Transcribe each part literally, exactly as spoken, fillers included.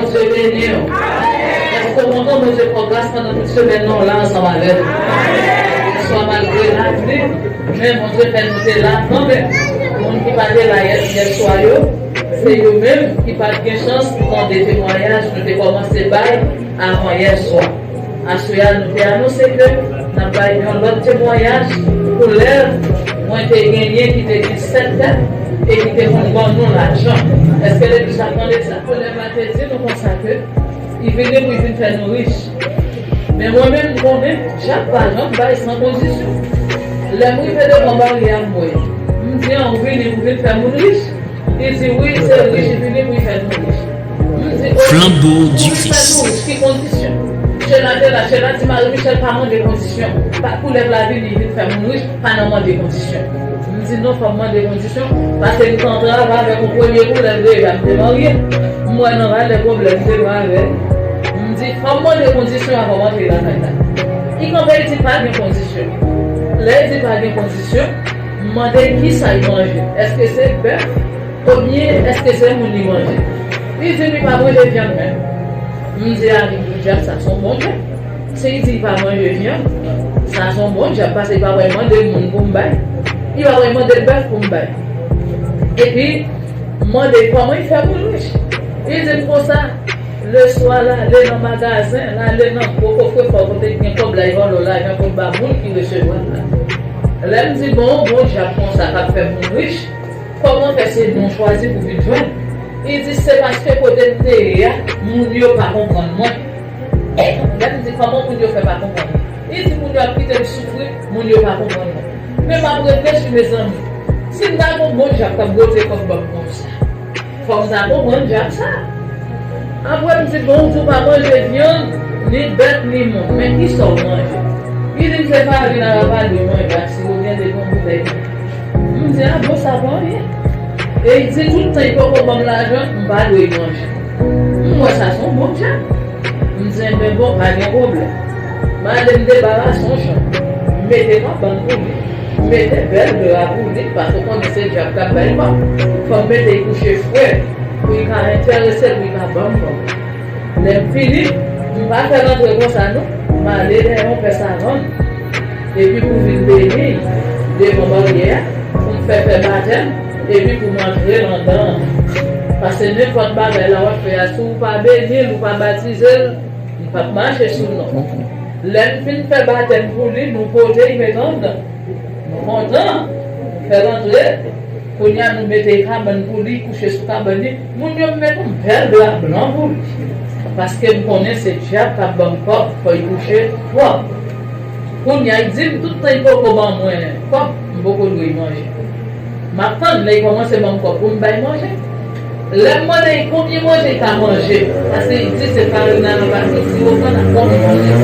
Bondye beni w. Èske w kontan Bondye fè w gras pandan tout semèn nan w la ansanm avè l? Yèswa, malgre lapli, men Bondye fè nou te la kanmenm. Moun ki pa te la yè, yèswa yo, se yo menm ki pa t gen chans tande temwayaj nou te kòmanse bay avan yèswa. Aswè a, nou te anonse ke n ap bay yon lòt temwayaj pou lè mwen te genyen ki te gen sèt tèt e ki te konn ban nou lajan. Èske legliz la tande sa? Kolèg la te di nou konsa ke li vini pou l vin fè nou rich. Men mwen menm, m konnen, dyab pa janm bay san kondisyon. Lè m rive devan baryè a, m wè. M di, "An, ou vini pou vin fè moun rich?" Li di, "Wi, se rich, li vini pou l fè nou rich." M di, "Ok, Flambeau du pou l fè nou rich, ki kondisyon?" Chela te la, Chela di, "Marie Michelle pa mande kondisyon. Pa, koulèv la vini, vin fè moun rich, pa nan mande kondisyon." M di, "Non, fò m mande kondisyon, paske m t an travay avèk yon premye koulèv deja, m te marye. M wè nan valè pwoblèm m te pran avè l." M di, "Fò m mande kondisyon avan m antre lakay la." Li kanpe, li di, "Pa gen kondisyon." Lè li di pa gen kondisyon, m mande l kisa li manje. Èske se bèf? Oubyen èske se moun li manje? Li di m li pa manje vyann menm. M di, "A, li pou dyab, sa se yon bon dyab." Si li di li pa manje vyann, sa se yon bon dyab, paske li pa pral mande moun pou m bay. Li pa pral mande bèf pou m bay. Epi, m mande l kòman li fè moun rich. Li di m konsa, leswa l ale nan magazen, l ale nan gwo kofrefò kote gen kòb la, li vòlò lajan pou l ba moun ki resevwa l la. Lè m di, "Bon, bon dyab konsa k ap fè moun rich, kòman fè se nou chwazi pou vin jwenn?" Li di, "Se paske kote m te ye a, moun yo pa konprann mwen." Lè m di, "Kòman moun yo fè pa konprann mwen?" Li di, "Moun yo ap kite m soufri, moun yo pa konprann mwen." Men m ap reflechi, mezanmi. Si m ta gen yon bon dyab k ap bwote kòb ban m konsa, fò m ta konprann dyab sa. Apre m di, "Bon, ou di w pa manje vyann, ni bèt, ni moun. Men kisa w manje?" Li di m se farin a rapadri mwen, ak siwo myen, de bon boutèy mwen. M di, "A bon, sa pa anyen." E li di, "Tout tan li poko ban m lajan, m pa dwe manje." M wè sa se yon bon dyab. M di, "Enben bon, pa gen pwoblèm." M ale, m debarase yon chanm. M mete kabann pou li. M mete bèl dra pou li, paske w konnen se dyab k ap bay kòb. Fò m mete l kouche fre, pou li ka enterese l, pou li ka ban m kòb. Lè m fini, m pa fè l antre konsa non. M ale dèyè yon pè savann. Epi pou vin beni l devan baryè a, pou m fè fè batèm, epi pou m antre l anndan an. Paske nenpòt bagay la w ap fè a, si w pa beni l, ou pa batize l, li p ap mache sou non. Lè m fin fè batèm pou li, nou pote l mete anndan. Nou kontan, nou fè l antre. Kounye a, nou mete kabann pou li, kouche sou kabann li. Moun yo met yon bèl dra blan pou li. Paske m konnen se dyab k ap ban m kòb, fò l kouche pwòp. Kounye a, li di m tout tan li poko ban mwen kòb, m poko dwe manje. M ap tann lè li kòmanse ban m kòb pou m bay manje. Lè m mande li konbyen manje li ka manje, paske li di se farin nan pati siwo fò nan konbyen manje.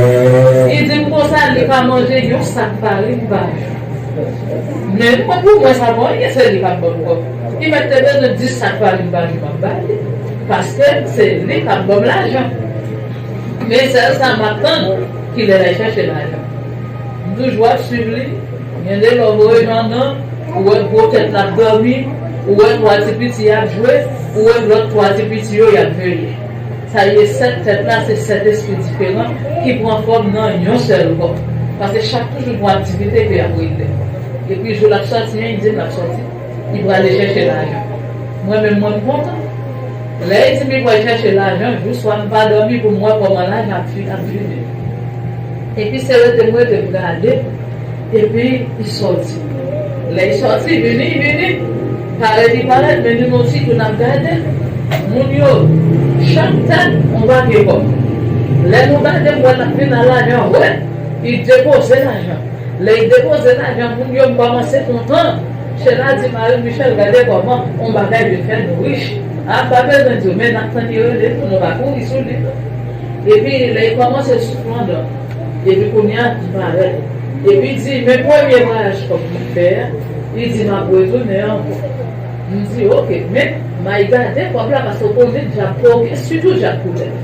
Li di m konsa li ka manje yon sak farin pa jou. Men mwen, pou mwen, sa pa anyen, se li k ap ban m kòb. Li mèt te bezwen dis sak farin pa jou m ap ba li. Paske se li k ap ban m lajan. Men sèl sa m ap tann, kilè l al chèche lajan. M toujou ap swiv li. Gen de lè w voye l anndan, ou wè gwo tèt la ap dòmi, ou wè twa ti piti y ap jwe, ou wè lòt twa ti piti yo y ap veye. Sa ye sèt tèt la, se sèt espri diferan ki pran fòm nan yon sèl kò. Paske chak toujou gon aktivite ke y ap regle. Epi jou l ap sòti an, li di m l ap sòti. Li prale chèche lajan. Mwen menm, mwen m kontan. Lè li di m li pral chèche lajan, jou swa m pa dòmi pou m wè kòman lajan ap fi-, ap vini. Epi se rete m rete m gade. Epi, li sòti. Lè li sòti, vini, vini. Parèt, li parèt, men nou, nou ti tou n ap gade. Moun yo, chak tèt, yon pake kòb. Lè nou gade, m wè l ap vin a lajan vre. Li depoze lajan. Lè li depoze lajan, moun yo, m kòmanse kontan. Chela di, "Marie Michelle, gade kòman yon bagay vin fè nou rich." A, m pa bezwen di w, men n ap tann li rele tou, nou pa kouri sou li. Epi, lè li kòmanse soufle anndan, epi kounye a, li parèt. Epi di, "Men premye vwayaj kòb mwen fè a," li di, "M ap retounen ankò." M di, "Oke, men m al gade kòb la, paske w konnen dyab koken, sitou dyab koulèv."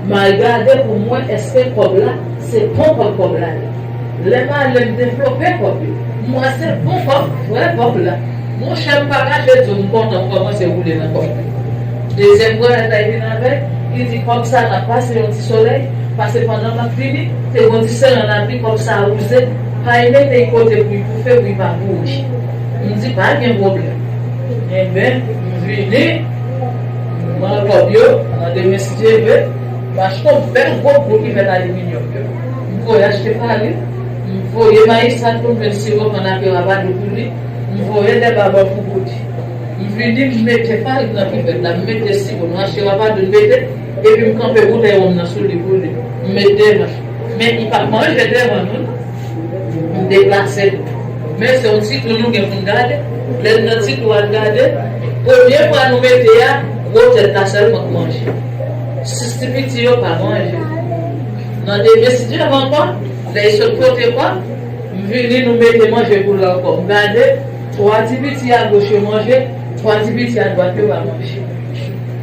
M al gade pou m wè èske kòb la, se bon kòb kòb la ye. Lè m ale, m devlope kòb yo. M wè se bon kòb, vrè kòb la. Monchè, m pa kache di w, m kontan, m kòmanse woule nan kòb yo. Dezyèm bwèt la, li vin avèk, li di, kòb sa n ap pase yon ti solèy, paske pandan m ap vini, te gon ti seren lapli, kòb sa wouze, pa y mete y kote pou y toufe, pou y pa pouri. M di, pa gen pwoblèm. Enben, m vini, m pran kòb yo, nan demen si Dye vle, m achte yon bèl gwo gwo kivèt aliminyòm yo. M voye achte farin, m voye mayi sal pou m jwenn siwo pann ake rapadou pou li, m voye de babò pou bouti. M vini, m mete farin nan kivèt la, m mete siwo, m rache rapadou, m mete, epi m kanpe boutèy wonm nan sou li pou li. M met devan. Men li p ap manje devan nou, non. M deplase l. Men se yon ti tou nou gen pou n gade. Lè n nan ti tou a n gade, premye fwa nou mete a, gwo tèt la sèlman k manje. Sis ti piti yo pa manje. Nan demen, si Dye vle ankò, lè y sot pote kòb, m vini, nou mete manje pou l ankò. M gade, twa ti piti a goch yo manje, twa ti piti a dwat yo pa manje.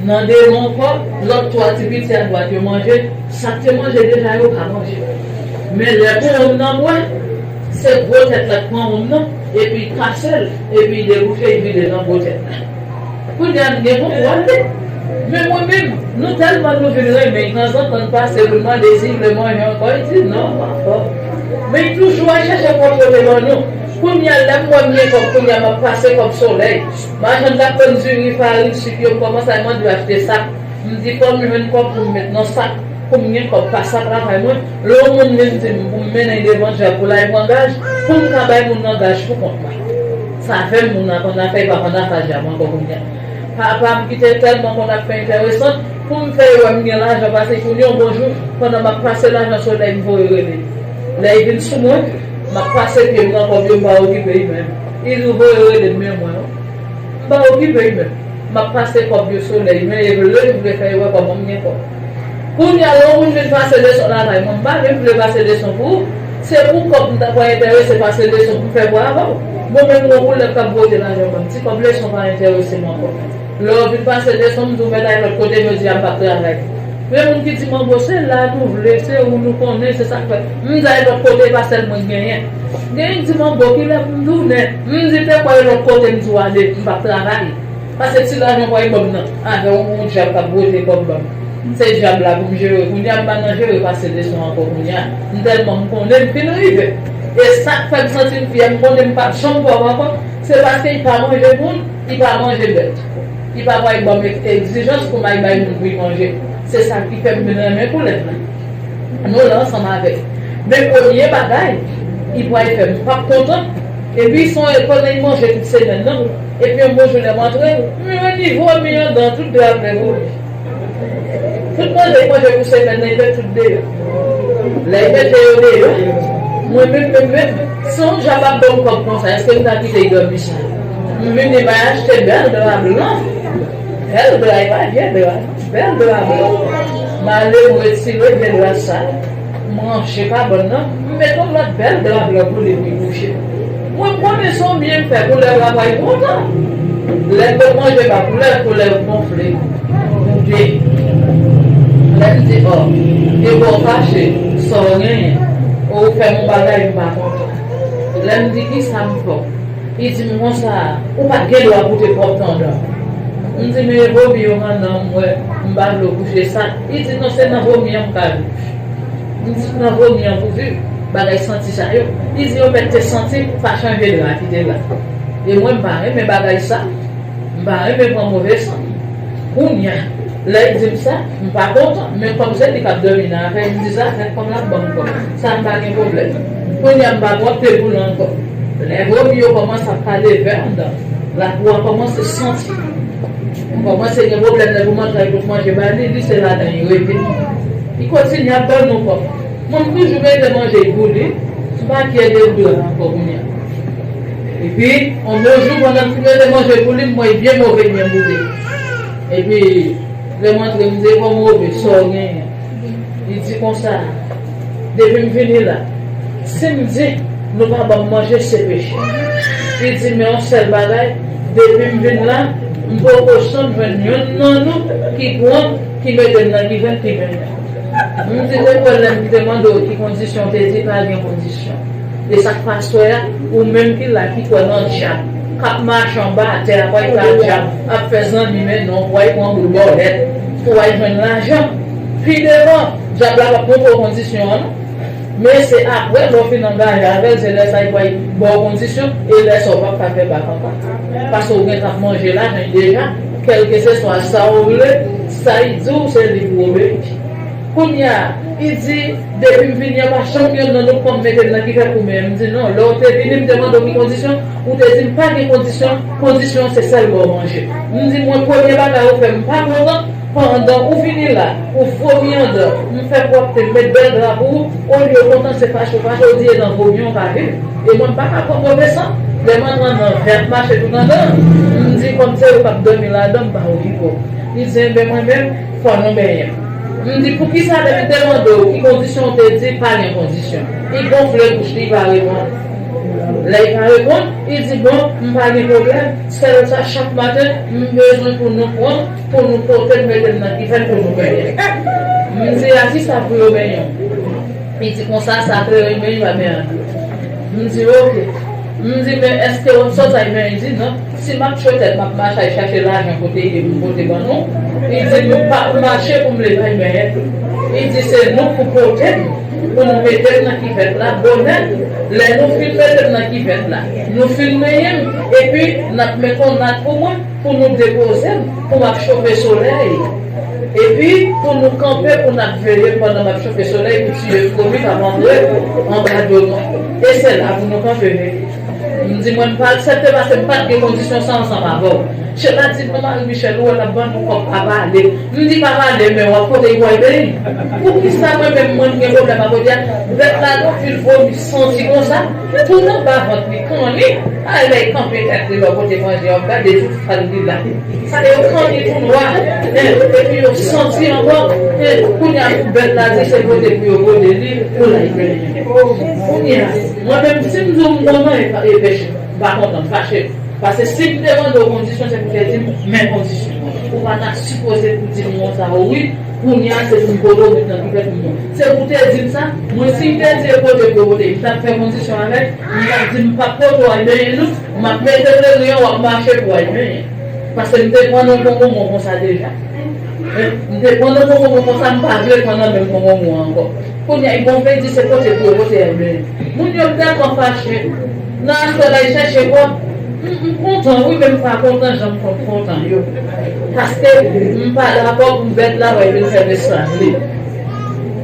Nan demen ankò, lòt twa ti piti a dwat yo manje, sa k te manje deja yo pa manje. Men lè pou wonm nan bwè, se gwo tèt la k pran wonm nan, epi l kase l, epi l debouche, l vide nan gwo tèt la. Kounye a, n gen kontwòl li. Men mwen menm, nou tèlman nou vin renmen l, tanzantan n pase pou n mande si l vle manje ankò, li di non, m ankò. Men l toujou al chèche pwòpte ban nou. Kounye a, lè m wè m gen kòb, kounye a, m ap pase kòb solèy. M al jwenn k ap vann diri, farin, sik yo, m kòmanse al mande yo achte sak. M di, fò m jwenn kòb pou m met nan sak, pou m gen kòb, pa sa travay mwen. Lè yon moun vin di m pou m mennen l devan dyab pou l al pran gaj, pou m ka bay moun nan gaj pou kont mwen. Sa fè m moun nan konn afè, pa konn afè dyab ankò kounye a. Papa m ki te tèlman konn ap fè enteresan, pou m fè yo wè m gen lajan, pase kounye a yon bon jou, pandan m ap pase lajan solèy, m voye rele l. Lè l vin sou mwen, m ap pase pye m nan kòb yo, m pa okipe l menm. Li di, ou voye rele m, men mwen, wi. M pa okipe l menm. M ap pase kòb yo solèy, men e vle, m vle fè yo wè kòman m gen kòb. Kounye a, lè yon moun vin pase leson lakay mwen, m pa menm vle pase leson pou ou. Se pou kòb m ta pral enterese pase leson pou m fè pou avè w. Mwen menm, yon koulèv k ap bwote lajan ban m. Ti kòb leson pa enterese m ankò. Lè w vin pase leson, m di w mèt al lòt kote, jodi a m p ap travay. Men moun ki di, manbo, se la nou vle, se ou nou konnen, se sa k fè. M di al lòt kote, pa sèl mwen k genyen. Gen youn di, manbo, kilè pou m tounen? M di, te kwè lòt kote, m di w ale, m p ap travay. Pase ti lajan w pral ban m nan, avè yon, yon dyab k ap bwote kòb ban m. Se dyab la pou m jere. Kounye a, m pa nan jere pase leson ankò kounye a. M tèlman m konnen m fin rive. E sa k fè m santi m fyè, m konnen m p ap janm pòv ankò. Se paske li pa manje moun, li pa manje bèt. Li pa pral ban m egzijans pou m al bay moun pou l manje. Se sa ki fè m vin renmen koulèv la. Nou la ansanm avè l. Men premye bagay, li pral fè m p ap kontan. Epi se yon pandan li manje tout semèn nan. Epi yon bon jou lè m antre, m jwenn li vomi anndan tout dra m lè vomi. Tout manje li manje pou semèn nan, li mete tout deyò. Lè li mete yo deyò, mwen menm, menm, menm, si yon dyab ap ban m kòb konsa, èske m ta kite l dòmi sa? M vini bay achte bèl dra blan. Bèl dra, e pa vye dra. Bèl dra blan. M ale, m retire vye dra sa. M ranje kabann nan. M mete yon lòt bèl dra blan pou li pou li kouche. Mwen konnen se yon byen m fè, koulèv la pral kontan. Lè m manje ba koulèv, koulèv gonfle. Boude. Lè m di, ò, e bò w fache, sa w genyen? O, ou fè m yon bagay, m pa kontan. Lè m di, kisa m fè w? Li di m konsa, ou pa t gen dwa pou te pwòp tan anndan. M di, men e vomi yo anndan m wè, m pa vle w kouche sa. Li di, non, se nan vomi an m ka viv. M di, nan vomi an pou viv, bagay santi sa yo. Li di, yo mèt te santi, pa chanje dra ki te la. E mwen, m pa renmen bagay sa. M pa renmen pran move san. Kounye a, lè l di m sa, m pa kontan, men kòm se li k ap dòmi nan afè, m di sa fèt, kòm l ap ban m kòb, sa m pa gen pwoblèm. Kounye a, m pa pwòpte pou l ankò. Lè vomi yo kòmanse ap pale vè anndan, lapou a kòmanse santi. M kòmanse gen pwoblèm lè pou m antre al pot manje ba li, li se ladan li rete. Li kontinye ap ban nou kòb. Mwen, m toujou mete manje pou li, m pa kyè de dra ankò kounye a. Epi, yon bon jou, pandan m fin mete manje pou li, m wè l byen move, byen boude. Epi, lè m antre, m di, kòman w ye, sa w genyen? Li di konsa, depi m vini la, si m di nou pa ban m manje, se peche. Li di, men yon sèl bagay, depi m vin la, m poko janm jwenn yonn nan nou ki pran, ki mete m nan kivèt, ki mennen m. M di, depi lè m te mande w ki kondisyon, w te di pa gen kondisyon. E sa k pase a, ou menm ki la, ki kwè nan dyab, k ap mache anba tè a, pou al ka djab, ap fè zanmi, men non, pou al pran boul bòlèt, pou al jwenn lajan. Pi devan, djab la p ap montre w kondisyon an, non. Men se apre, lè w fin angaje avè l, se lè sa a li pral ba w kondisyon, e lè sa a w p ap ka fè bak ankò. Paske w gentan ap manje lajan deja, kèlkeswa sa w vle, sa li di w, se li pou w obeyi. Kounye a, li di, depi m vini an, pa janm yonn nan nou pran m mete m nan kifèt pou menyen. M di, non, lè w te vini, m te mande w ki kondisyon, ou te di m pa gen kondisyon, kondisyon an se sèl ba w manje. M di, mwen, premye bagay ou fè, m pa kontan, pandan ou vini la, ou vomi anndan, m fè pwòpte, m met bèl dra pou ou, olye w kontan, se fache w fache, ou di e nan vomi w ka viv. E mwen, m pa ka pran move san. Lè m antre anndan, vè ap mache tout anndan, m di, kòm se ou k ap dòmi ladan, m pa okipe w. Li di, enben, mwen menm, fò nou benyen m. M di, poukisa lè m te mande w ki kondisyon, w te di pa gen kondisyon? Li gonfle bouch li, li pa reponn. Lè li pa reponn, li di, bon, m pa gen pwoblèm, sèl sa, chak maten, m bezwen pou nou pran, pou nou pote m mete m nan kifèt pou nou benyen. M di, a kisa pou yo benyen w? Li di konsa, sa klere, men li pa benyen anpil. M di, oke. M di, men èske w ap sòti al benyen? Li di, non. Si m ap cho tèt, m ap mache al chache lajan kote li ye pou m pote ban nou. Li di, m p ap mache pou m leve al benyen. Li di, se nou k pou pote m, pou nou mete m nan kivèt la bonè. Lè nou fin mete m nan kivèt la, nou fin benyen m, epi n ap met yon nat pou mwen, pou nou depoze m, pou m ap chofe solèy. Epi, pou nou kanpe, pou n ap veye m pandan m ap chofe solèy, pou tiye fwomi k ap antre anba do mwen. E se la pou nou kanpe veye. M di, mwen, m pa aksepte paske m pa t gen kondisyon sa ansanm avè w. Chela di, non, Marie Michelle, ou wè l ap ban nou kòb pa pale. M di, pa pale, men w ap pote l pou al benyen. Poukisa mwen menm, mwen gen pwoblèm a pote a? Bèt la, non, vin vomi, santi konsa. Tou nan ba vant li, kanni. Ay, lè l kanpe tèt li lò kote manje a, w ap gade tout fal li la. Sa yo kanni tou nwa, en, epi yo santi ankò, en, kounye a pou bèt la di se pote pou yo pote li, pou l al benyen. Kounye a, mwen menm, si m di w m kontan, e, e peche, m pa kontan, m fache. Paske si m te mande w kondisyon, se pou w te di m, men kondisyon. Ou pa ta sipoze pou di m konsa, o wi, kounye a se pou m pote w met nan kivèt pou mwen. Se pou w te di m sa, mwen si m te di e pote pou yo pote, m t ap fè kondisyon avè l, m t ap di m p ap pote w al benyen non, m ap mete w nan ri an, w ap mache pou w al benyen. Paske m te pran nan konkonm konsa deja. En, m te pran nan konkonm konsa, m pa vle pran nan menm konkonm ankò. Kounye a, li gonfle, li di se pote pou yo pote al benyen. Moun yo tèlman fache. Nan aswè la, li chèche kòb. M, m kontan, wi, men m pa kontan jan m konn kontan yo. Paske m pa dakò pou bèt la wè vin fè m esklav li.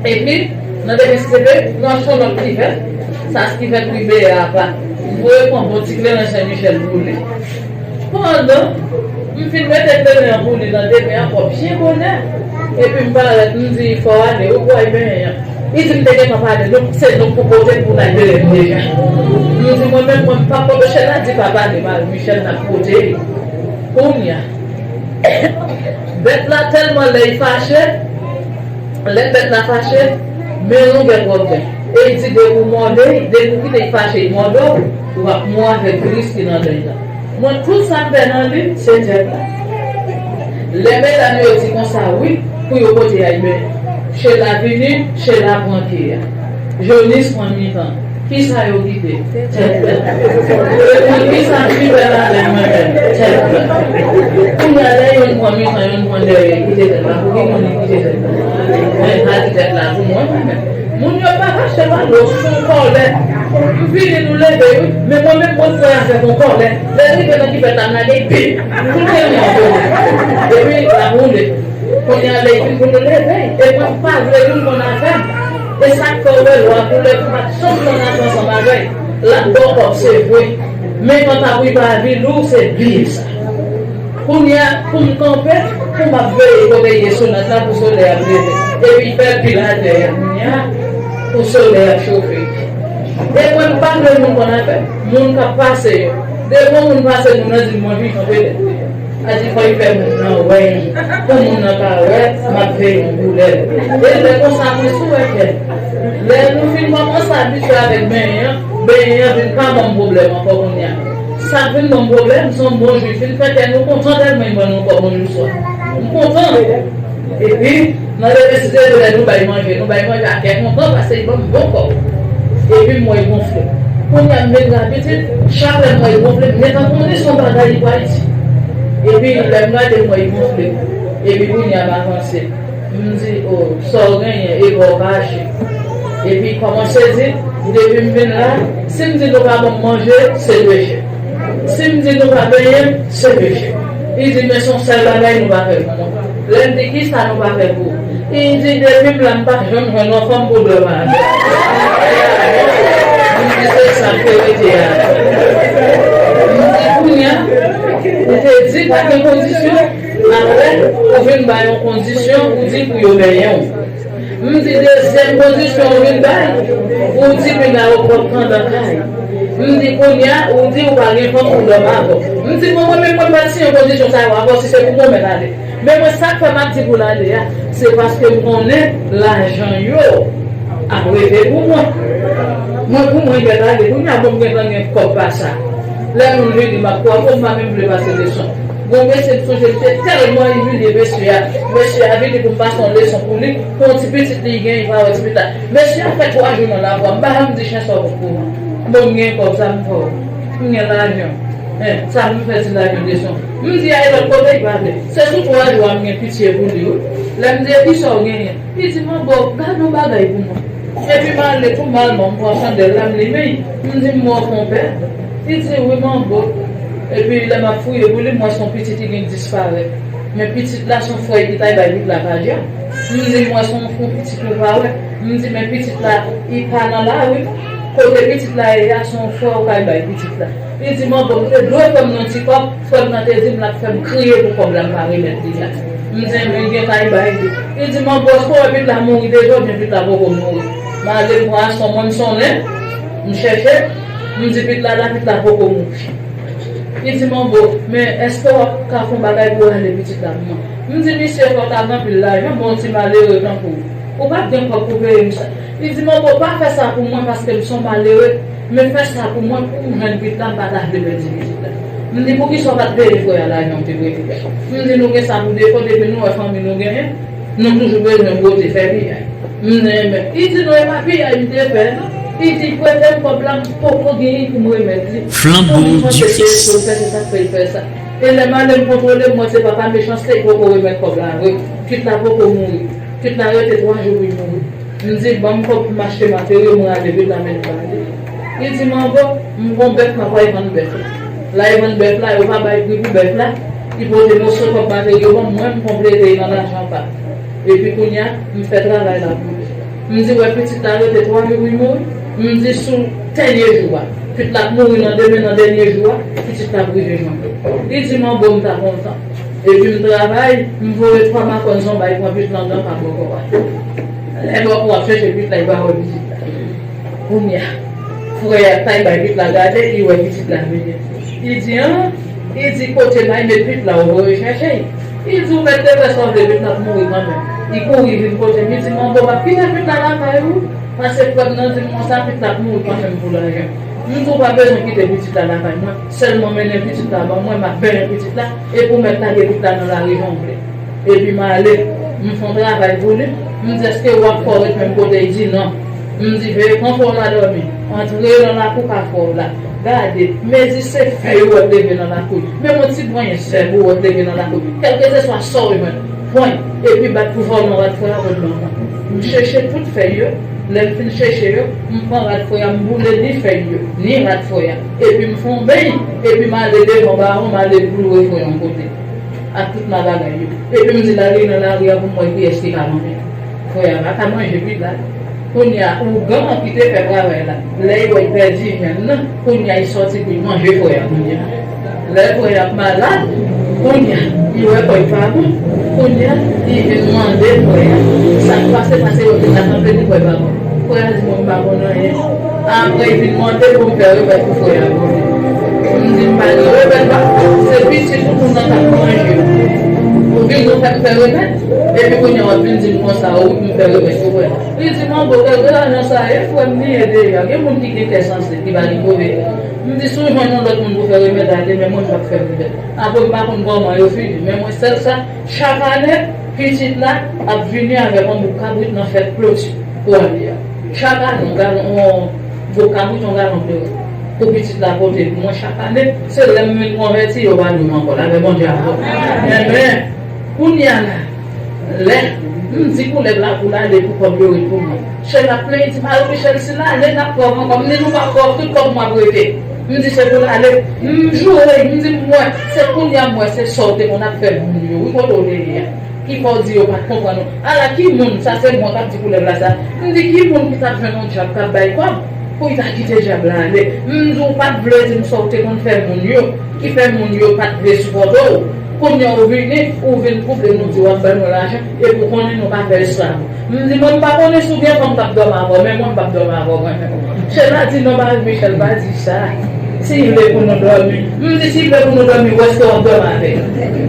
Epi, nan demen si se te, nou achte yon lòt kivèt. Sa se kivèt wi beye apa. M voye pran bon ti kleren Sen Michèl pou li. Pandan m fin mete kleren an pou li nan demen ankò byen bonè, epi m parèt, m di, fò w ale, ou pral benyen an. Li di m te gentan pale, donk se nou k pou pote l pou n al benyen m deja. M di, mwen menm, mwen m p ap pote, Chela di pa pale, Marie Michelle n ap pote li. Kounye a, bèt la tèlman lè l fache, lè bèt la fache, men longè twò gen. E l di depi w mòde, depi w kite l fache, l mòde w, w ap mò avèk viris ki nan dan l lan. Mwen, tout sa m fè nan li, se djèb la. Lè medam yo di konsa, wi, pou yo pote a, men Chela vini, Chela pran ke a. Jonis pran mitan. Kisa yo kite? Tèt la. E mwen, kisa m pi bèl avè mwen menm? Tèt la. Kounye a, lè youn pran mitan, youn pran dèyè, kite tèt la. Pou ki moun ki kite tèt la? Mwen pa di tèt la pou mwen, mwen menm. Moun yo pa fache pa lòt, se yon kòlè. M vini nou leve, wi. Men mwen menm, mwen pran avèk yon kòlè. Lè l rive nan kivèt la, m lage bip. Pou l te mwen kole. Epi, l ap woule. Kounye a, lè l vin pou nou leve, e mwen, m pa vle youn konn afè m. E sa k fè w wè lwa koulè pou pa t janm konn afè ansanm avè l. L ap ba w kòb, se vre. Men kanta pou li pa vin lou, se bliye sa. Kounye a, pou m kanpe, pou m ap veye kote l ye sou nèt la pou solèy ap leve. Epi l fè pil atè a kounye a, pou solèy ap chofe. E mwen, m pa vle moun konn afè m. Moun k ap pase yo. Depi yon moun pase nou, nou di l mwen vivan petèt. Sa di fò l fè moun nan wè m. Pou moun nan pa wè, m ap veye yon koulè. E lè konsa, mwen sou wè kè. Lè nou fin kòmanse abitye avèk benyen an, benyen an vin pa ban m pwoblèm ankò kounye a. Sa k vin ban m pwoblèm, se yon bon jou li fin fè kè nou kontan tèlman li ban nou kòb yon jou swa. M kontan. Epi, nan demen si se vre lè nou bay manje, nou bay manje a kè kontan paske li ban m bon kòb. Epi m wè l gonfle. Kounye a m vin la pitit, chak lè m wè l gonfle, m gentan konnen se yon bagay li pral di. Epi lè m gade m wè l gonfle. Epi kounye a m avanse. M di, o, sa w genyen, e bò w kache. Epi kòmanse di, depi m vin la, si m di nou pa ban m manje, se peche. Si m di nou pa benyen m, se peche. Li di, men se yon sèl bagay nou pa fè pou mwen. Lè m di, kisa nou pa fè pou ou? Li di, depi m la, m pa janm jwenn yon fanm pou dòmi avè m. M di, se sa k te rete a. M di, kounye a, ou te di pa gen kondisyon, apre, ou vin bay yon kondisyon, ou di pou yo benyen w. M di, dezyèm kondisyon ou vin bay, ou di piga yo pwòp pandan kay. M di, kounye a, ou di ou pa gen fanm pou dòmi avè w. M di, mwen, mwen menm, mwen pa t siyen kondisyon sa yo avè w, si se pou mwen, mwen t ale. Men mwen, sa k fè m ap di pou l ale a, se paske m konnen lajan yo ap rete pou mwen. Mwen, pou mwen, mwen t ale, kounye a, bon, m gentan gen kòb pa sa. Lè moun vini, m ap kwape, m pa menm vle pase leson. Bon, mesye, m sonje m te tèlman imilye mesye a. Mesye a vini pou m pase yon leson pou li, pou yon ti pitit li genyen, li pa wè ti pitit la. Mesye a fè twa jou nan lavwa, m pa janm di chen sa w pou mwen. Bon, m gen kòb, sa m fè w? M gen lajan. Hein, sa m fè ti lajan desann. M di a, e lòt kote, li pa vle. Se sou twa jou a m gen pitye pou li, wi. Lè m di, e kisa w genyen? Li di, manbo, gade yon bagay pou mwen. Epi m ale tou malman, m pran chandèl la, m limen. M di, m wè w konpè. Li di, wi, manbo. Epi lè m ap fouye pou li, m wè se yon pitit ki gen disparèt. Men pitit la, se yon frè ki t al bay pitit la pa djab. M di, m wè se yon, yon pitit ou pa wè. M di, men pitit la, li pa nan lari. Kote pitit la ye a, se yon frè ou k al bay pitit la. Li di, manbo, m te dwe fè m yon ti kòb, frè m nan te di m l ap fè m kriye pou kòb la m pa remèt li a. M di, men gen kay bay li. Li di, manbo, èske w wè pitit la mouri deja oubyen pitit la poko mouri? M ale m pran aswè mwen, m sonnen, m chèche, m di, pitit la la, pitit la poko mouri. Li di, manbo, men èske w ap ka fè yon bagay pou w rale pitit la pou mwen? M di, misye, fò w ta gen anpil lajan, bon, ti malere tankou w. Ou p ap gen kòb pou peye m sa. Li di, manbo, pa fè sa pou mwen paske m se yon malere, men fè sa pou mwen pou m jwenn pitit la, m pa ta vle pèdi pitit la. M di, poukisa w pa t peye frè a lajan w te prete a? M di, nou gen sa pou defo, depi nou wè fanmi nou genyen, nou toujou bezwen bwote, fè piyay. M di, men, li di, non, e pa piyay m te fè, non. Li di, prete m kòb la, m poko genyen pou m remèt li. Flanbo di Fis. Fè se sa k fè l fè sa. E lè m ale m kontwole, m wè se papa Mechanste ki poko remèt kòb la vre. Pitit la poko mouri. Pitit la rete twa jou pou l mouri. M di, ban m kòb pou m achte materyo, m rale pitit la, men l pa ale. Li di, manbo, m gon bèf, m ap al vann bèf la. L al vann bèf la, yo pa bay pri pou bèf la. Li pote moso kòb materyo ban m, mwen, m konplete l nan lajan pa m. Epi kounye a, m fè travay la pou li. M di, wè, pitit la rete twa jou pou l mouri. M di, sou dènye jou a, pitit la ap mouri nan demen, nan dènye jou a, pitit la ap rive jwenn mwen. Li di, manbo, m ta kontan. Epi m travay, m voye twa makòn zonbay pran pitit la anndan pa bò kò a. Lè bò kò ap chèche pitit la, li pa wè pitit la. Kounye a, frè a t al bay pitit la gade, li wè pitit la vini. Li di, an, li di, kote m al met pitit la, ou voye chèche l? Li di, ou mèt te fè sa w vle, pitit la ap mouri kanmenm. Li kouri vin kote m, li di, manbo, m ap kite pitit la lakay ou, paske frè m nan di m konsa, pitit la ap mouri kanmenm pou lajan. M di, ou pa bezwen kite pitit la lakay mwen, sèlman mennen pitit la ban mwen, m ap benyen pitit la, epi ou mèt lage pitit la nan lari jan w vle. Epi m ale, m fè yon travay pou li, m di, èske w ap fè w ret menm kote? Li di, non. M di, veye pran frè w la dòmi, antre nan lakou ka frè w la. Gade, mezi se fèy ou wè t leve nan lakou. Menm yon ti pwennye sèb ou wè t leve nan lakou. Kèlkeswa sa w jwenn, pran l, epi bat pou vòlè yon rad frè a pot ban mwen. M chèche tout fèy yo, lè m fin chèche yo, m pran rad frè a, m boule ni fèy yo, ni rad frè a. Epi m fè yon beny, epi m ale devan bawon, m ale kloure frè a yon kote. Ak tout ma bagay yo. Epi m di l ale nan lari a pou m wè kiyès ki ka manyen. Frè a pa ka manje pitit la. Kounye a, ougan an ki te fè travay la, lè l wè l pèdi jenn nan, kounye a, l sòti pou l manje frè a kounye a. Lè frè a ap malad, kounye a, l wè kò l pa bon, kounye a, l vin mande frè a sa k pase, paske yo te la kanpe, li kwè pa bon. Frè a di, mwen, m pa konn anyen. Apre, l vin mande pou m fè remèd pou frè a kounye a. M di, m pa gen remèd, non. Se pitit ou, moun nan k ap manje. Ou vin, ou fè m fè remèd. Epi kounye a, w ap vin di m konsa, wi, pou m fè remèd pou frè a. Li di, manbo, kèlke lajan sa ye, frè m li ye deja. Gen moun ki gen kè sanse, ki pa gen move kè. M di, si w jwenn yon lòt moun pou fè remèd la, demen mwen, m p ap fè remèd. Apre, m pa konn kòman yo fini, men mwen, sèl sa, chak ane, pitit la ap vini avèk yon bouk kabrit nan fèt kloti pou ale a. Chak ane, yon galon, yon bouk kabrit, yon galon kleren. Pou pitit la pote pou mwen chak ane, se lè m vin konvèti, yo pa lou m ankò. Lave Bondye avè w. Enben, kounye a la, lè m di koulèv la pou l ale pou kòb yo ret pou mwen. Chèl ap plenyen, di, "Mari Michel, si l ale, n ap kòb ankò." M di, "Nou p ap kòb, tout kòb mwen ap rete." M di, "Se pou l ale." M joure, m di, "M wè, se kounye a m wè, se sa w te konn ap fè moun yo, wi, kote w te ye a." Ki fè w di yo pa t konprann ou? Ala ki moun, sa se mwen k ap di koulèv la sa. M di ki moun ki t ap jwenn yon djab k ap bay kòb pou l ta kite djab la ale? M di w pa t vle di m sa w te konn fè moun yo, ki fè moun yo pa t vle sipòte w. Kounye a w vini, ou vin twouble nou, di w ap ban nou lajan, epi w konnen nou pa fè esklav. M di mwen m pa konnen si w gen fanm k ap dòmi avè w, men mwen m p ap dòmi avè w mwen menm. Chèl la di non, Mari Michel pa di sa. Si l vle pou nou dòmi, m di si l vle pou nou dòmi, ou èske w ap dòmi avè l?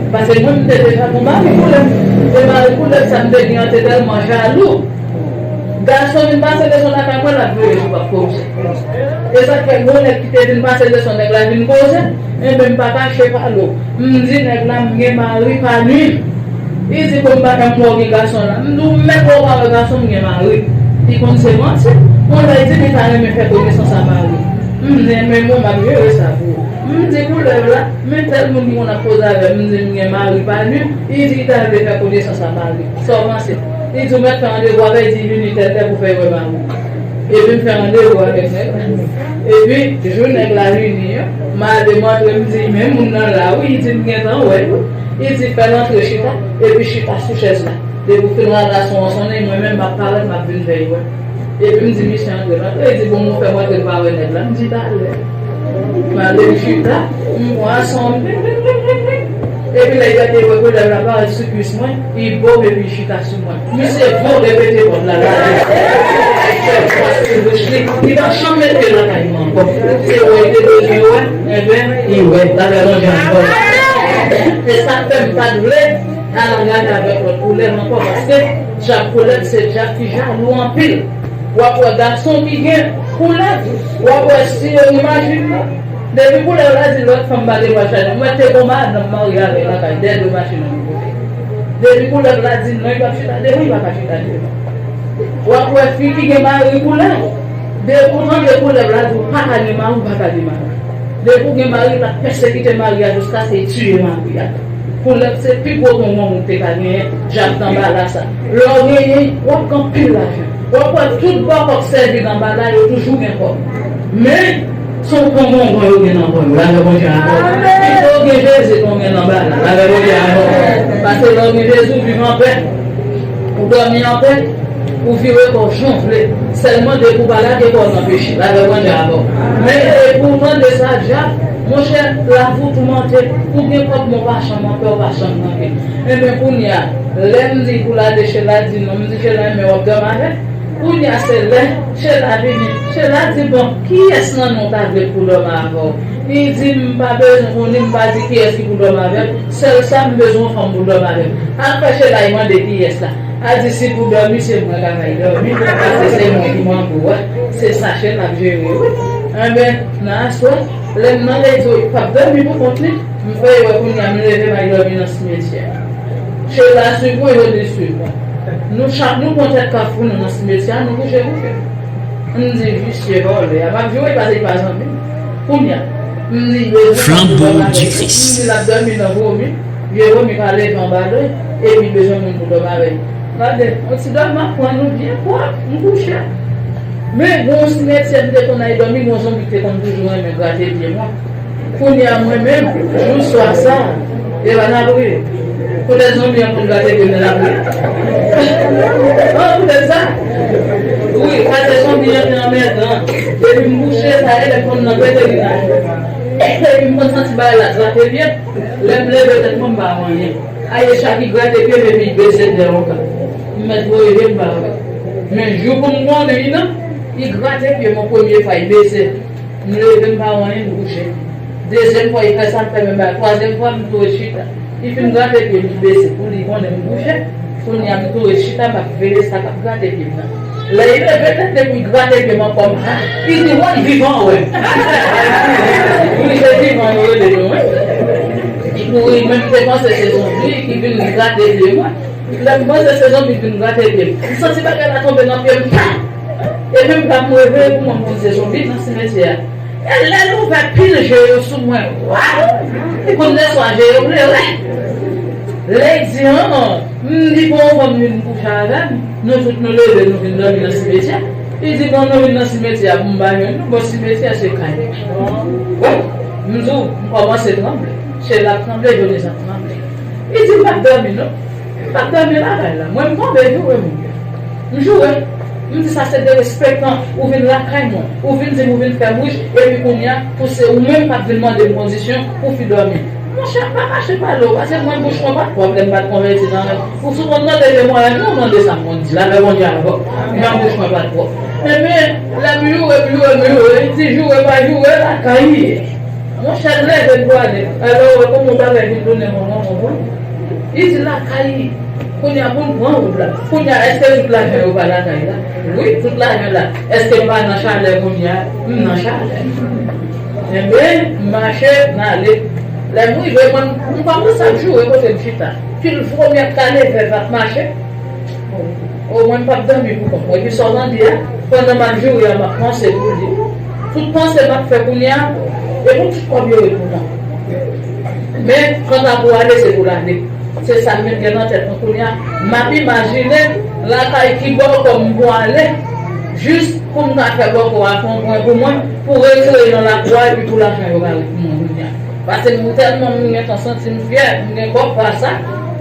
Paske mwen, m te deja gon mari koulèv. E mari koulèv sa m te gen an te tèlman jalou. Gason vin pase leson lakay mwen, l ap veye sou pap koze. E sa k fè gon nèg ki te vin pase leson nèg la vin koze, enben m pa kache pale w. M di nèg la m gen mari pa nwi. Li di, "Bon, m pa janm wè w gen gason la." M di, "Ou mèt wè w pa wè gason m gen mari." Li konn se manti. Bon, lè li di li ta renmen fè konesans a mari. M di, "Men bon, m ap jere sa pou ou." M di koulèv la, men tèl moun ki konn ap koze avè m, m di, "M gen mari pa nwi." Li di li ta vle fè konesans a mari. Sa w panse? Li di, "Ou mèt fè randevou avè l," li di, "Vini tèl lè pou fè l wè mari w." Epi m fè randevou avèk nèg la. Epi, jou nèg la vini an, m ale, m antre, m di, "Men moun nan la, wi." Li di, "M gentan wè l, wi." Li di, "Fè l antre chita, epi chita sou chèz la. Depi w fin rale ason an sonnen, mwen menm m ap parèt, m ap vin fè l wè." Epi m di, "Misye antre." L antre, li di, "Bon, ou fè m antre, m pa wè nèg la." M di, "Talè." M ale, m chita, m pran ason an, m Epi lè y gade wè koulèv la parèt sou kwis mwen, li bo m epi li chita sou mwen. Misye bon repete pòt la lage. Fè fòs sou bouch li. Li pa janm mete lakay mwen ankò. Se wè li te bezwen wè, enben, li wè. Lave Bondye ankò. E sa k fè m pa t vle al gade avèk lòt koulèv ankò, paske djab koulèv se djab ki jalou anpil. W ap wè gason ki gen koulèv, w ap wè si yo imajine. Depi koulèv la di lòt fanm pa gen dwa chanje. Mwen te gon madanm marye avè l lakay, dèyè de machin nan li pote. Depi koulèv la di non, li p ap chita devan, li pa ka chita devan. W ap wè fi ki gen mari koulèv. Depi w tande koulèv la di w pa ka gen mari, w pa ka gen mari. Depi w gen mari, l ap pèsekite mari a jiskaske l tiye mari a. Koulèv se pi gwo tonton moun te ka genyen, djab tanbala sa. Lè w genyen, w ap gen anpil lajan. W ap wè tout bòkò k sèvi tanbala yo toujou gen kòb. Men, se yon pon bonbon yo gen nan kò yo. Lave Bondye ankò. Pito w gen Jezi ke w gen tanbala. Lave Bondye ankò. Paske lè w gen Jezi, w viv anpè. Ou dòmi anpè, ou vire kò w jan w vle. Sèlman depi w pa lage kò w nan peche. Lave Bondye avè w. Men depi w tande sa, djab, monchè, lavi w toumante. Ou gen kòb, men w pa janm anpè, w pa janm tranke. Enben, kounye a, lè m di pou l ale, Chela di non. M di, Chela, men w ap dòmi avè l? Kounye a, se lè Chela vini. Chela di, bon, kiyès nan nou w ta vle pou dòmi avè w? Li di, m pa bezwen konnen, m pa di kiyès ki pou dòmi avè m. Sèl sa, m bezwen yon fanm pou dòmi avè m. Apre Chela, li mande kiyès la. A di, si pou dòmi, se mwen k ap bay dòmi, paske se mwen ki manbo a. Se sa Chela ap jere, wi. Enben, nan aswè, lè m nan legliz, li p ap dòmi pou kont li. M fè wè kounye a, m leve, m al dòmi nan simetyè. Chela swiv mwen, yo di swiv mwen. Nou chak, nou pran tèt kafou nou nan simetyè a, nou kouche kouche. M di, visye vòlè a, m ap joure paske li pa zanmi m. Kounye a, m di, yo di, Flanbo di Kris. M di, l ap dòmi nan vomi. Vye vomi ka leve anba do l, epi bezwen moun pou dòmi avè l. Gade, yon ti dòmi m ap pran, nou byen pwòp, m kouche. Men, gon simetyè m te konn al dòmi, gon zonbi ki te konn toujou renmen grate pye mwen. Kounye a mwen menm, jou swa sa, e pa nan pri. Poutèt zonbi an konn grate pye m nan lapri. An, poutèt sa. Wi, paske zonbi an te anmèdan. Depi m kouche, sa e lè m konn nan pete li nan. Epi m konn santi bagay la grate pye m. Lè m leve tèt mwen, m pa wè anyen. Ayesha ki grate pye m epi l bese dèyè yon ka. M mèt voye je m pa wè. Men jou pou m konnen li nan, li grate pye m yon premye fwa, li bese. M leve, m pa wè anyen, m kouche. Dezyèm fwa, li fè sa, l fè menm bagay. Twazyèm fwa, m tou rechita. Li fin grate pye m, li bese. Pou li konnen m kouche, kounye a m tou rechita, m ap veye sa k ap grate pye m nan. Lè li leve tèt li pou l grate pye m ankò, m, li di, "Woy, vivan, wè." Wi, se vivan yo rele nou, wi. Li kouri, men m te panse se zonbi ki vin grate pye mwen. Lè m panse se zonbi vin grate pye m, m santi bagay la tonbe nan pye m, pa! E menm pa m reveye pou mwen, m konn se zonbi nan simetyè a. Lè l ouvè pil je yo sou mwen, waw! Li konn lè swa je yo klere. Lè l di, an, m di, bon, fanm vin kouche avè m. Nou tout nou leve, nou vin dòmi nan simetyè. Li di, bon, nou vin nan simetyè a pou m pa jwenn nou. Bon, simetyè se kay. Wi, m di w, m kòmanse tranble. Chèz la ap tranble, Jones ap tranble. Li di, m p ap dòmi non. M p ap dòmi lakay la. Mwen, m tonbe joure, monchè. M joure. M di, sa se derespektan. Ou vin lakay mwen. Ou vin di m ou vin fè m rich. Epi kounye a, pou se ou menm k ap vin mande m kondisyon pou fi dòmi. Monchè, m pa kache pale w. Paske mwen, bouch mwen pa t pwòp lè m pa t konvèti nan rèv. Ou sou konn tande temwayaj mwen, ou tande sa m konn di. Lapè Bondye avè w. Men bouch mwen pa t pwòp. Ebyen, lè m joure, m joure, m joure. Li di, joure pa joure, lakay li ye. Monchè, leve pou ale. Alò, ou wè kòman bagay vin tounen konn konn konn. Li di lakay li. Kounye a pou n pran wout la. Kounye a, èske tout lajan yo pa lakay la? Wi, tout lajan la. Èske m pa nan chalè kounye a? M nan chalè. Enben, m mache, m ale. Lè m rive, mwen, m kòmanse ap joure kote m chita. Pil vwomi ap kale, vèv ap mache. O, mwen, m p ap dòmi pou kont mwen. Epi sa w tande a, pandan m ap joure a, m ap panse pou li. Tout panse m ap fè kounye a, e pou tout kòb yo ret pou mwen. Men, kanta pou ale, se pou l ale. Se sa m met gen nan tèt mwen kounye a. M ap imajine lakay ki bò kò m pou ale, jis pou m ka fè bòkò a fè yon pwen pou mwen, pou retire nan lakou a, epi pou lajan yo ka ret pou mwen kounye a. Paske m tèlman m gentan santi m fyè, m gen kòb pa sa,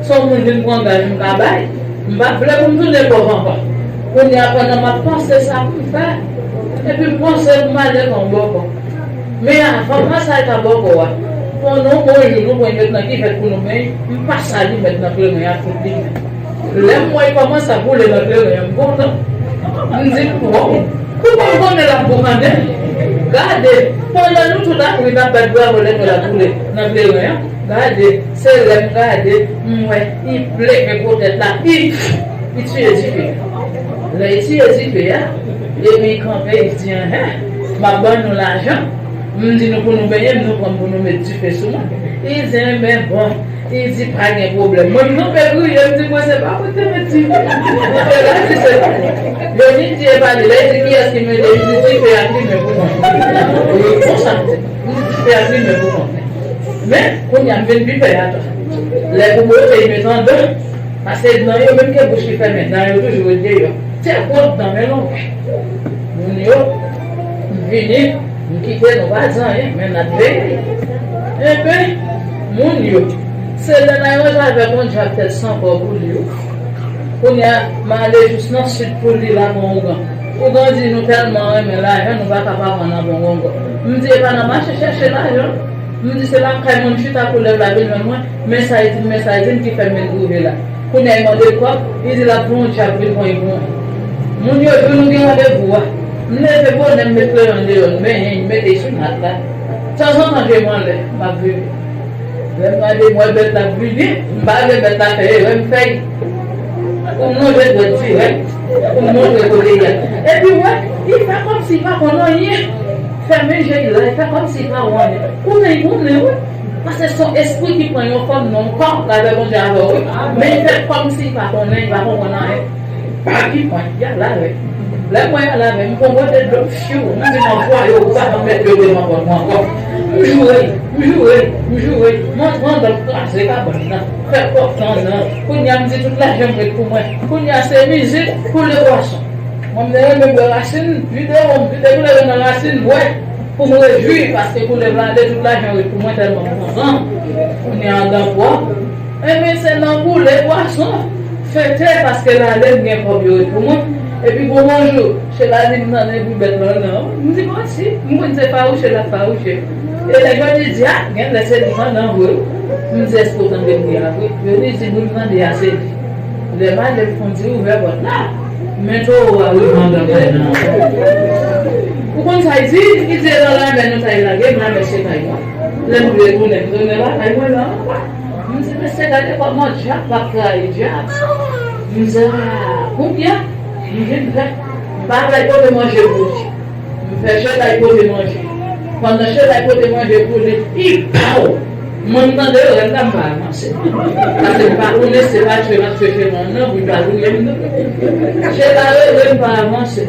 se yon moun vin pran gaj m ka bay. M pa vle pou m tounen pòv ankò. Kounye a, pandan m ap panse sa pou m fè, epi m panse pou m ale nan bòkò. Men avan m al sa ta bòkò a, pandan yon bon jou, nou pran yon lèt nan kivèt pou nou benyen, m pase alimèt nan kleren an tout li menm. Lè m wè l kòmanse ap boule nan kleren an, m kontan. M di, waw, kouman m konnen l ap boukante? Gade, pandan nou tout ap ri, n ap bat bravo lè l ap boule nan kleren an, gade, se lè m gade, m wè, li pleke gwo tèt la, li, li tiye dife. Lè li tiye dife a, epi li kanpe, li di, enhen, m ap ban nou lajan. M di nou pou nou benyen m, nou pran m pou nou met dife sou mwen. Li di, enben, bon. Li di, pa gen pwoblèm. Mwen, m kanpe kriye, m di, mwen, se pa mwen te met dife. Mwen te la, di, se pa li. Yo vin di, e pa li. Lè li di, kiyès ki mete, li di, dife a limen pou mwen. Wi, konsa m di. M di, dife a limen pou mwen. Men, kounye a, m vin pi pè ankò. Lè pou bote, li met anndan. Paske nan yo menm gen bouch ki fèmen, nan yo toujou ret deyò. Tèt gwòt nan men longè. Moun yo, m vini, m kite nou pa di anyen, men n ap veye. Enben, moun yo, se lè n al ranje avèk yon djab tèt san kò pou li, wi. Kounye a, m ale jis nan sid pou li la, pran ougan. Ougan di nou tèlman renmen lajan, nou pa ka pa pran nan bon ougan. M di, e pa nan mache chèche lajan. M di, se lakay mwen m chita pou lèv la vin jwenn mwen, men sa l di m, men sa l di m ki fè m vin rive la. Kounye a, li mande l kòb, li di l ap pran yon djab vin pran li pou mwen. Moun yo di nou gen randevou a. M leve bonè, m met kleren an deyò, m benyen, m mete l sou nat la. Tanzantan, je m anlè, m ap veye. Lè m gade, m wè bèt la ap vini, m pa vle bèt la fè erè, m fè l. Pou m lonje dwèt dirèk, pou m montre kote l ye. Epi, wè, li fè kòmsi li pa konn anyen. Fèmen je l la, li fè kòmsi li pa wè anyen. Konnen, li konnen, wi. Paske se yon espri ki pran yon fòm nan yon kò, lapè Bondye avè w, wi. Men li fè kòmsi li pa konnen, li pa konprann anyen. Pa ki pwen, y al avè l. Lè m wè y al avè l, m pran bwate dlo, m fyou, m di, mwen vwayo, ou pa janm mèt yo devan pòt mwen ankò. M joure, m joure, m joure. M antre anndan, m kraze kabann nan, fè pòt lan nan. Kounye a, m di tout lajan m ret pou mwen. Kounye a, se mizik pou le pwason. Mwen, m te renmen bwè rasin, vide wonm, vide kleren nan rasin, bwè, pou m rejwi, paske koulèv la ale, tout lajan ret pou mwen, tèlman m kontan. Kounye a, anndan pwòp. Enben, se nan boule pwason, fete, paske l ale, m gen kòb yo ret pou mwen. Epi, bon, bonjou, Chela di m tande bri bèt lan nan. M di, manti, m konn se fawouche l ap fawouche. E lè Jòdi di, a, gen lè se li k anndan vre, wi. M di, èske w tande bri a vre? Yo di, di bri m tande a se li. Lè m ale, m fon di ouvè pòt la. Men towo a rive anndan kay nan. Ou konn sa l di? Li di, e nan lamè nou ta lage m, lamè se kay mwen. Lè m retounen, m tounen lakay mwen la ankò. M di, mesye, gade kòman djab p ap trayi djab. M di, a, kounye a, m vin fè. M pa vle pote manje pou li. M fè Chela pote manje. Pandan Chela pote manje pou li, li, pow! Mwen, m tande rèl la, m pa avanse. Paske m pa konnen se pa tchwe m ap tchwe Chela non, pou l pa touye m non. Chela rele, m pa avanse.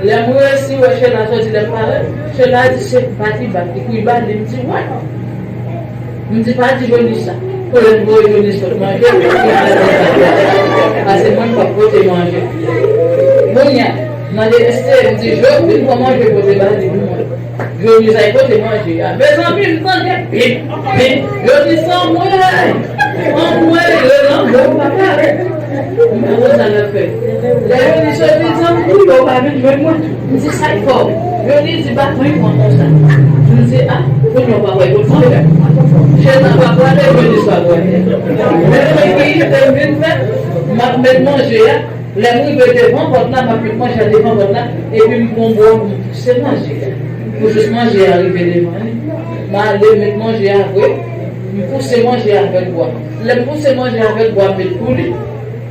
Lè m resi wè Chela soti, lè m parèt, Chela di se bat li bat li pou l ba li, m di wè. M di pa di Jonis sa. Pou lè m voye Jonis pot manje, pase mwen m p ap pote manje. Kounye a, mande Esther, m di Jo, vin pran manje pote ba li pou mwen. Jonis ay pote manje a. Mezanmi, m tande bip, bip. Jonis anmwey, anmwey, le lanmou pa pare. M pa konn sa l ap fè. Lè Jonis soti, di m, kou yo pa vin jwenn mwen. M di sa k fè w. Jonis di ba mwen pran konsa. M di a, kounye a w pa wè kot mwen. Chèz la pa prale, Jonis pa prale. Men mwen ki te vin fè, m ap met manje a. Lè m rive devan pòt la, m ap met manje a devan pòt la, epi m pran bò pou m pouse manje a. Pou jis manje a rive devan li. M ale met manje a vre, m pouse manje a avèk bò. Lè m pouse manje a avèk bò, m met pou li.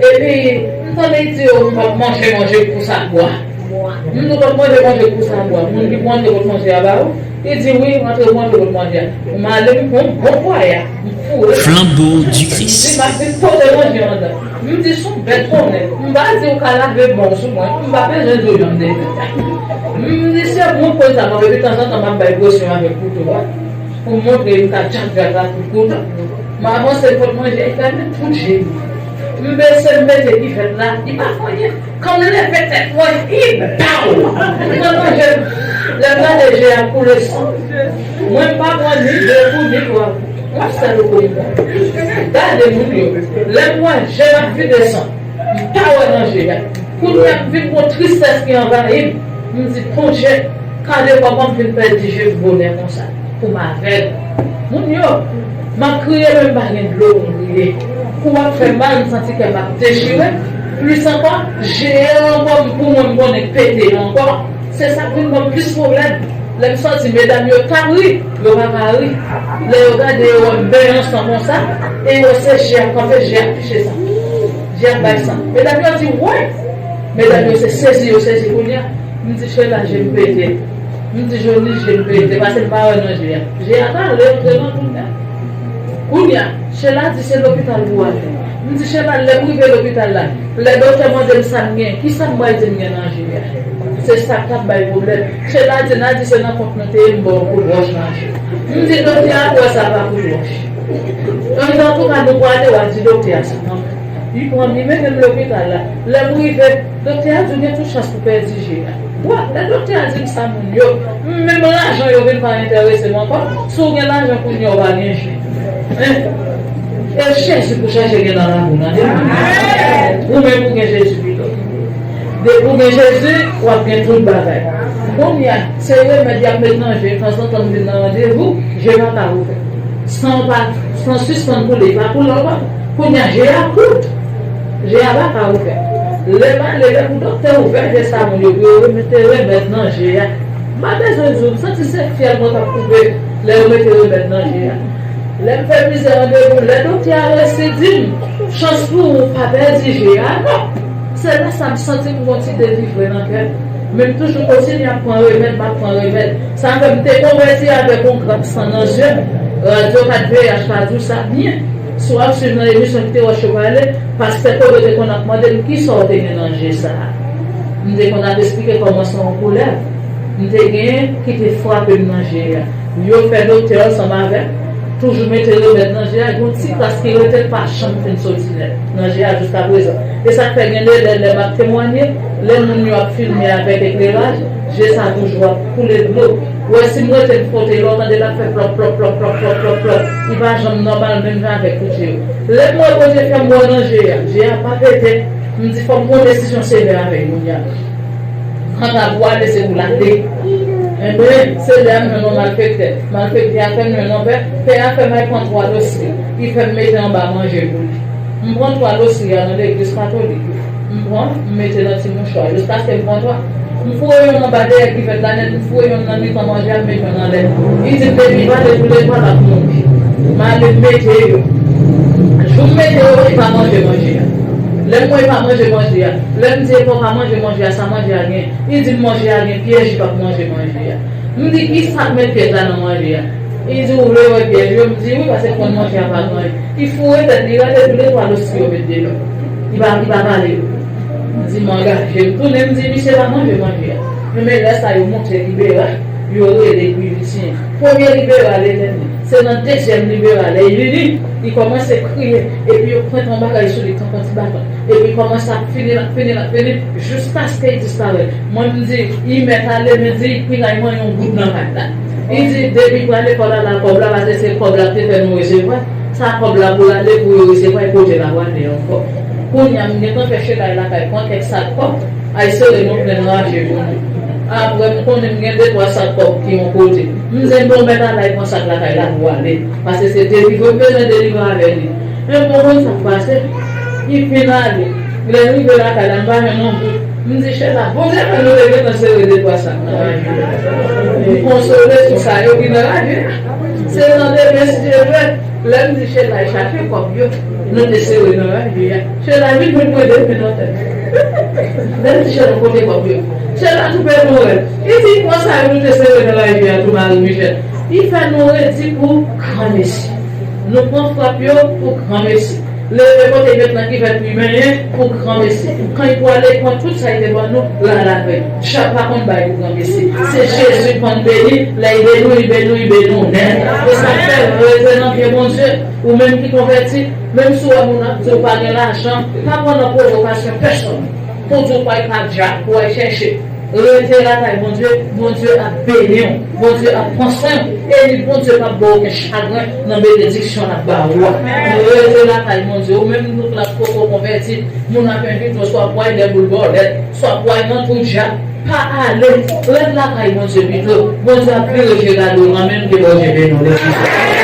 Epi, m tande l di yo, m p ap manje manje pou sa bò. M di w p ap manje manje pou sa bò. Moun ki pou antre pot manje a ba ou, li di wi, antre pou antre pot manje a. M ale, m pran bon pwa a, m foure. Flanbo di Kris. M di m ap vin pote manje anndan. M di sou bèt konnen. M pa di w ka lave bon sou mwen. M pa bezwen di w yon de. M di se moun konn sa, mwen, epi tanzantan m ap bay presyon avèk kouto a. Pou montre m ka djak djak ak tout kouto. M avanse pot manje, li fèmen tout je li. M bese, m mete kivèt la, li pa fè anyen. Kan m leve tèt mwen, li baw! M pran nan je m. Lè m gade je a koule san. Mwen m pa pran ni de kou, ni twa kou. Yon sèl kou m pran. Gade moun yo. Lè m wè je m ap vide san. M pa wè nan je a. Kounye a m vin gon tristès ki anvayi m. M di, Bondye, gade kòman m vin pèdi je pou bonè konsa. Pou m avèg. Moun yo, m ap kriye men m pa gen dlo pou m kriye. Kou ap fè mal, m santi kè m ap dechire. Plis ankò, je a ankò, m pou mwen m konnen k pete ankò. Se sa k vin ban m plis pwoblèm. Lè m sòti, medam yo t ap ri, yo pa ka ri. Lè yo gade, yo wè m benyen san konsa, e yo wè se je a k kanpe, je a k piche san. Je a k bay san. Medam yo di, woy! Medam yo se sezi, yo sezi kounye a. M di, Chela, je m pete. M di, Jonis, je m pete, paske m pa wè nan je a. Je a t ale, antre nan kounye a. Kounye a, Chela di se lopital pou w ale. M di, Chela, lè m rive lopital la, lè doktè mande m sa m gen, kisa m pral di m gen nan je a? Se sa k ap bay pwoblèm. Chela di, Nadi, se nan kont nou te ye, m ba w kout wòch nan je. M di, doktè a kwè sa pa kout wòch. Antouka, nou prale, w a di doktè a sa. Li pran m, li mennen m lopital la. Lè m rive, doktè a di w gen tout chans pou pèdi je a. Bwa, lè doktè a di m sa, moun yo, m menm lajan yo vin pa enterese m ankò. Si w gen lajan kounye a, w pa gen je. Hein? E Jezi pou chache gen nan lavi w, tande. Ou menm ou gen Jezi pito. Depi w gen Jezi, w ap gen tout bagay. Kounye a, se remèd y ap met nan je, tanzantan m vin nan randevou, je pa ka ouvè. San pa, san sispann koule, pa koule ankò. Kounye a, je a kout. Je a pa ka ouvè. Lè m ale, lè pou doktè ouvè je sa moun yo, pou yo remete remèd nan je a. M pa bezwen di w, m santi se fyèl mwen k ap koupe lè yo mete remèd nan je a. Lè m fè plizyè randevou, lè doktè a resi di m, chans pou ou pa pèdi je a, non. Se lè sa m santi m gon ti delivre nan kè m. Men m toujou kontinye ap pran remèd, m ap pran remèd. Sa fè m te konvèti avèk yon grap san nan zye m. Radyo kat V H pa di w sa byen. Si w ap swiv nan emisyon ki te wè cho pale, pastè Kodo te konn ap mande m kisa w te gen nan je sa a. M te konn ap esplike kòman se yon koulèv m te genyen ki te frape m nan je a. Yo fè doktè ansanm avè m, toujou mete remèd nan je a, gen yon ti kras ki rete l pa janm fin soti nèt nan je a jiskaprezan. E sa k fè gen de lè, lè m ap temwanye, lè moun yo ap filme avèk ekleraj, je sa toujou ap koule dlo. Ou wè si m rete m fwote l, w tande l ap fè plòp, plòp, plòp, li pa janm nòmal menm jan avèk tout je yo. Lè m wè Bondye fè m wè nan je a, je a pa pete, m di fò m pran desizyon sevè avè l kounye a. Kanta pou ale, se pou l ale. Enben, se lè a m jwenn yon malfektè. Malfektè a fè m jwenn yon pè. Pè a fè m al pran twa losri. Li fè m mete anba manje pou li. M pran twa losri a nan legliz katolik. M pran, m mete nan ti mouchwa. Jiskaske m pran twa. M foure youn anba dèyè kivèt la nèt, m foure youn nan mitan manje a, m met youn anlè. Li di m depi l pale toulètwa l ap mouri. M ale m mete yo. Jou m mete yo, li pa manje manje a. Lè m wè li pa manje manje a, lè m di e pa w ka manje manje a, sa manje a gen? Li di m manje a gen pyèj, li p ap manje manje a. M di kisa k met pyèj la nan manje a? Li di ou vle wè pyèj yo? M di wi, paske m konn manje a pa gen anyen. Li foure tèt li, rale toulètwa losri yo met deyò. Li pa, li pa pale yo. M di m angaje m tounen, m di misye pa manje manje a. Men lè sa yo monte liberal, yo rele Guy Lucien. Premye liberal Eleni, se nan dezyèm liberal Eleni, li kòmanse kriye, epi yo pran yon bagay sou li tankou ti baton. Epi kòmanse ap fini l, ap fini l, ap fini l, jiskaske li disparèt. Mwen m di, li mèt ale, men di, li pral manyen yon goud nan kay la. Li di, depi pral lekòl la, la kòb la, paske se kòb la te fè nou resevwa. Sa kòb la pou l ale, pou yo resevwa, e kote l ap ale ankò. Kounye a, m gentan fè Chela lakay, pran kèk sak kòb, ay sere nou plen raje pou nou. Apre, m konnen m gen de twa sak kòb ki yon kote. M di, bon, mèt ale, pran sak lakay la pou ale. Paske se delivre m bezwen delivre avè li. Men bon, konn sa k pase. Li fin ale. Lè l rive lakay la, m pa jwenn yon goud. M di, Chela, Bondye fè nou te gentan sere de twa sak nan raje. M konsole sou sa yo ki nan raje. Se nan demen, si Dye vle. Lè m di Chela chache kòb yo, nou te sere nan raje a. Chela vin jwenn mwen demen nan tèt. Lè m di Chela kote kòb yo, Chela twouve nou rèd. Li di, konsa yo nou te sere nan raje a tou, Marie Michel. Li fè nou redi pou granmesi. Nou pran frap yo pou granmesi. Leve kote met nan kivèt li menyen pou granmesi. Kan li pwale, li pran tout sa li te ban nou, l al avè l. Dyab pa konn bay pou granmesi. Se Jezi k konn beni, lè li beni w, li beni w, li beni w nèt. E sa k fè, rete nan pye Bondye, ou menm ki konvèti, menm si w wè moun ap di w pa gen lajan, pa pran nan pwovokasyon pèsonn pou di w pral pa djab, pou w al chèche. Rete lakay Bondye, Bondye ap beni w, Bondye ap pran swen w, e li Bondye p ap ba w okenn chagren nan benediksyon l ap ba ou a. Rete lakay Bondye, ou menm nou k la poko konvèti, moun ap envite w, swa pou w al dèboul bòlèt, swa pou w al nan twou djab, pa ale, ret lakay Bondye pito, Bondye ap vire je gade w kanmenm, ke Bondye beni w, legliz.